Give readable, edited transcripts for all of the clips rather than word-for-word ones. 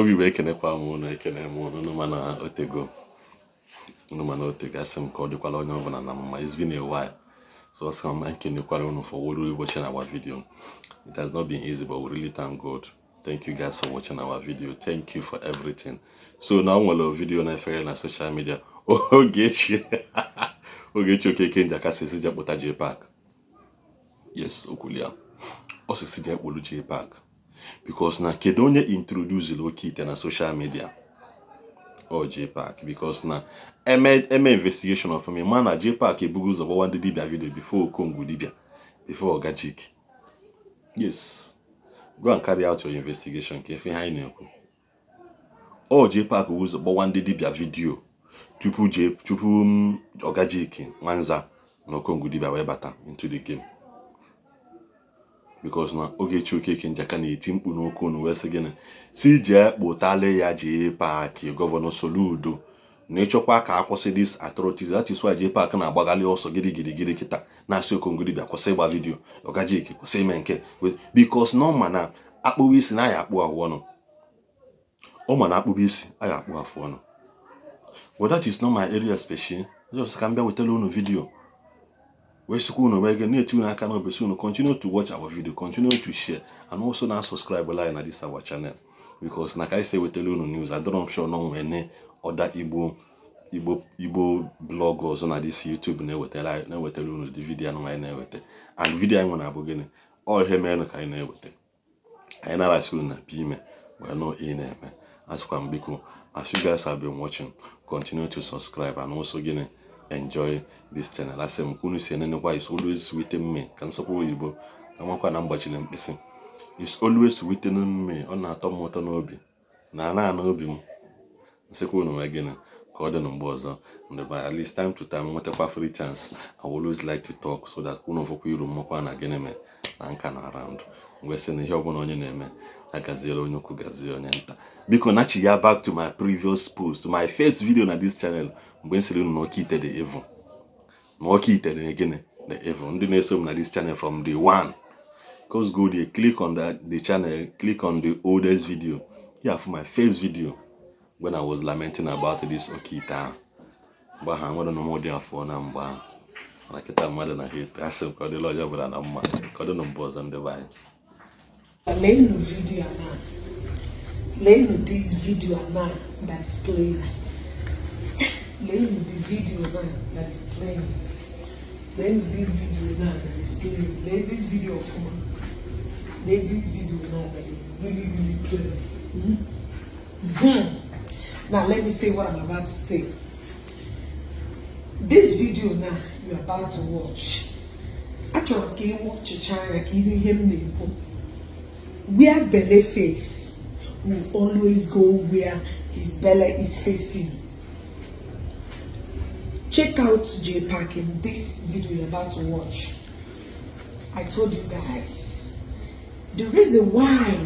obi bụ ekenekwa m unu ekene m unu mana otego asị m ka ọ dịkwala onye ọbụla na mma. It's been a while, so asị m ekenekwara unu for watching our video. It has not been easy, but we really thank God. Thank you guys for watching our video. Thank you for everything. So now we'll video na efere na social media. Ogechi Okeke Njaka sisi Jpac Jpac. Yes, okulia. O sisi Jpac. Because na kedu onye introduce Okite na social media? Oh, Jpac. Because na eme investigation of me. Man na Jpac ebugo zo one dibia video before Kongo dibia. Before Ogechi. Yes. Go and carry out your investigation. Oh, Jpac was one dibia video. Tupu Ogechi Nwanza no Kongo dibia webata into the game. Because na Ogechi Okeke Njaka na etimpu n'oko no wese gene si je kpotale ya Jpac Governor Soludo na echokwa ka akwụsị this atrocities. That is why Jpac na agbagali ọsọ gidi kita na asị Kongo dibia kwụsị ịgba video Ogechi kwụsị ime nke because no mana akpụwa isi na ya akpụ ahụ ọnụ o mana akpụwa isi aya akpụ afụ ọnụ. But that is not my area special. Just can be with tell unu video. We continue to watch our video, continue to share, and also now subscribe line at this our channel. Because like I say we tell you news, I don't sure no any other Igbo bloggers on this YouTube never tell you the video no my never and video I'm gonna begin all him and kind of I never soon na pime we're not in it as you guys have been watching, continue to subscribe and also getting enjoy this channel. I say mkunu si why it's always within me. Can support Igbo. Amakwa na mbachile mkpisi. It's always within me. Ọ na-atọ m ụtọ n'obi. Na n'obi m. Nsekwa unu again. Ka ọ dị n'mgbe ọzọ. At least time to time nwetakwa free chance. I always like to talk so that unu fokwa iru mmokwa na gịnị me na nka na around. Ngwe sị na ihe ọbụla onye na-eme agaziela onye ukwu gazie onye nta. Biko nachi ya back to my previous post, my first video na this channel. When Soludo no Okite the evil. No Okite the again the evil. Ndị na-eso m na this channel from day one. Cause go there, click on the channel, click on the oldest video. Yeah, for my first video when I was lamenting about this Okite. But I don't know more than for number. Like it mother na hate. I said cause the lawyer but na mma. Cause the numbers on the vine. Lay no video now. Lay no this video now that is playing. Lay the video now that is playing. Lay this video now that is playing. Lay this video of fun. Lay this video now that is really playing. Now let me say what I'm about to say. This video now you're about to watch. Actually, can you watch China? Can you hear me? Where belly face will always go where his belly is facing. Check out Jpac in this video you're about to watch. I told you guys, the reason why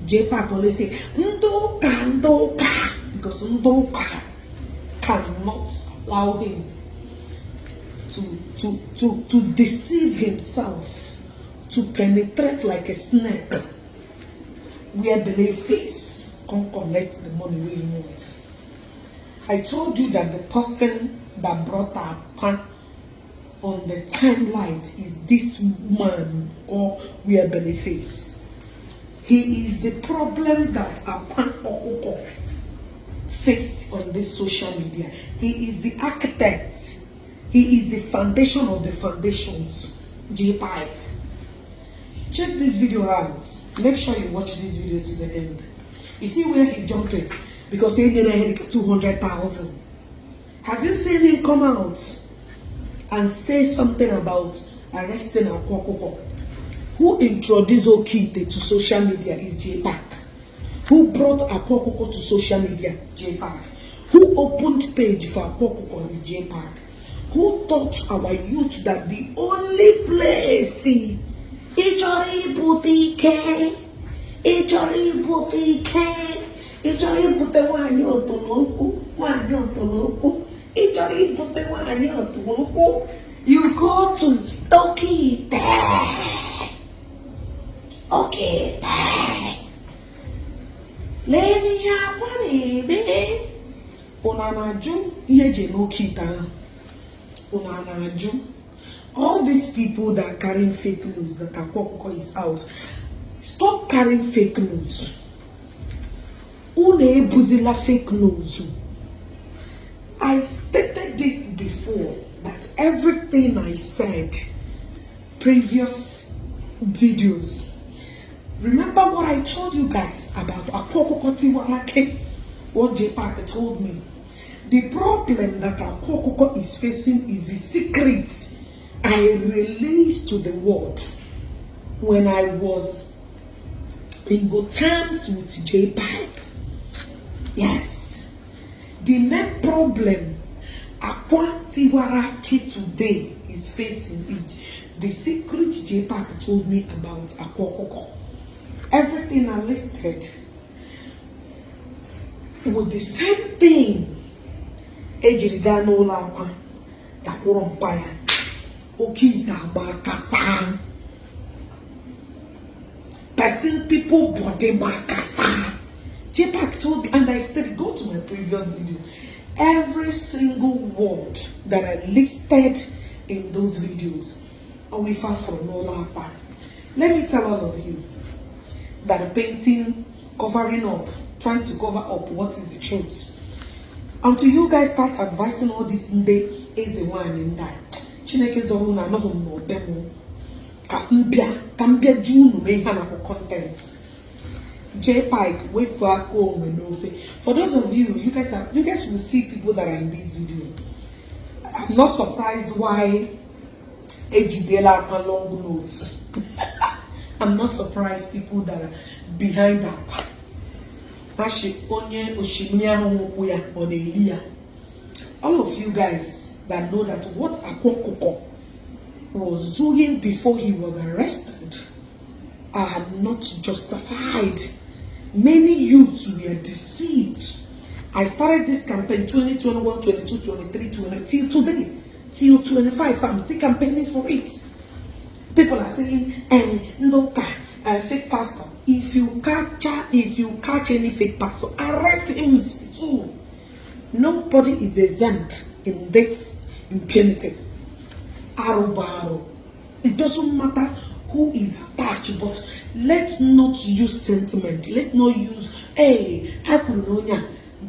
Jpac always say Ndoka, because Ndoka cannot allow him to deceive himself, to penetrate like a snake, where belly face can't collect the money we want. I told you that the person that brought our pan on the timeline is this man called Wear Belly Face. He is the problem that our pan Okoko faced on this social media. He is the architect. He is the foundation of the foundations. Jpac. Check this video out. Make sure you watch this video to the end. You see where he's jumping? Because he didn't 200,000. Have you seen him come out and say something about arresting Akokoko? Who introduced Okite to social media is Jpac. Who brought Akokoko to social media? Jpac. Who opened page for Akokoko is Jpac. Who taught our youth that the only place Ijori boutique, Ijori bute wanyi otoloku, Ijori bute wanyi otoloku. You go to Okite. Okite. Lady Unanaju, ihe no kita. Unanaju. All these people that are carrying fake news, that Akoko is out, stop carrying fake news. Une buzila fake news. I stated this before, that everything I said, previous videos, remember what I told you guys about Akoko Tiwarake, what Jpac told me. The problem that Akoko is facing is the secret I released to the world when I was in good terms with Jpac. Yes. The main problem Akwa Tiwarake today is facing is the secret Jpac told me about Akoko. Everything I listed with the same thing. Ejirigano Lapa, Yakurompaya, Okina Bakasa. Person people body Bakasa. Jpac told me, and I said, go to my previous video. Every single word that I listed in those videos, we far from no Lapa. Let me tell all of you that the painting, covering up, trying to cover up what is the truth. Until you guys start advising all this day is the one in that. Chineke zoruna no no demo. Kambia June may have contents. Jpac wait for home and no. For those of you guys will see people that are in this video. I'm not surprised why Ejidela are long notes. I'm not surprised people that are behind that. All of you guys that know that what Akoko was doing before he was arrested are not justified. Many youths were deceived. I started this campaign 2021, 22, 23, 20 till today, till 25. I'm still campaigning for it. People are saying, Ndoka, fake pastor. If you catch any fake pastor, arrest him too. Nobody is exempt in this impunity. Arubaro. It doesn't matter who is attached, but let's not use sentiment. Let's not use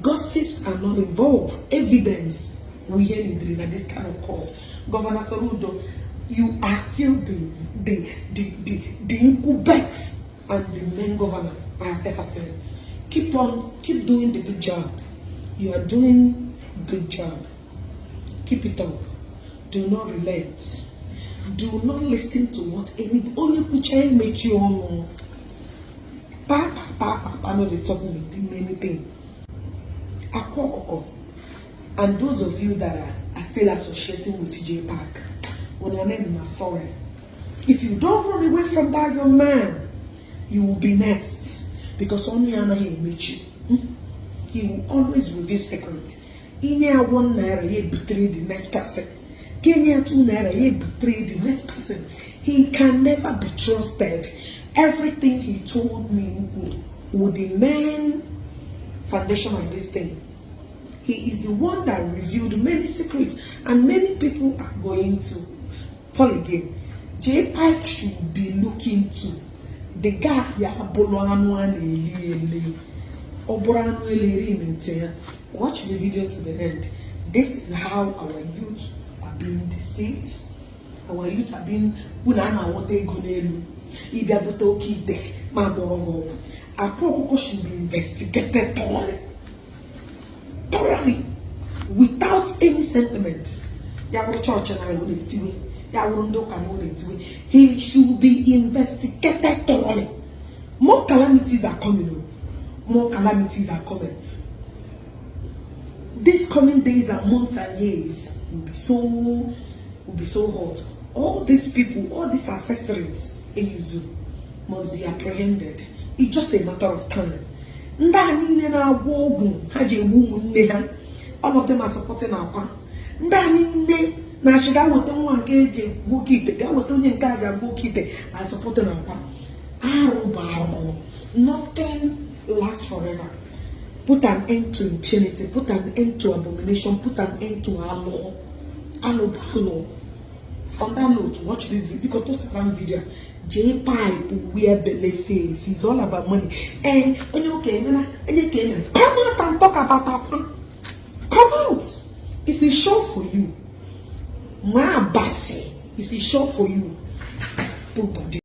gossips are not involved. Evidence we hear in this kind of cause. Governor Soludo, you are still the incubate and the main governor I have ever seen. Keep doing the good job. You are doing good job. Keep it up. Do not relent. Do not listen to what any only kuchai make you on. Papa, no they talk with anything. Akoko. And those of you that are still associating with Jpac, when your name is sorry. If you don't run away from that young man, you will be next. Because only Anna he meet you. He will always reveal secrets. Kenya 1 naira, he betray the next person. Kenya 2 naira, he betray the next person. He can never be trusted. Everything he told me would the main foundation of this thing. He is the one that revealed many secrets, and many people are going to fall again. Jpac should be looking to the guy watch the video to the end. This is how our youth are being deceived. Our youth are being Akoko should be investigated thoroughly without any sentiment. He should be investigated thoroughly. More calamities are coming. More calamities are coming. These coming days and months and years will be so hot. All these people, all these accessories must be apprehended. It's just a matter of time. All of them are supporting our plan. I supporting our plan. Nothing lasts forever. put an end to impunity, put an end to abomination, put an end to law. On that note, watch this video because this video, Jpac wear belly face. It's all about money. And okay, come out and talk about that. Come out. If it's sure for you, my bassy. If it's sure for you, put body.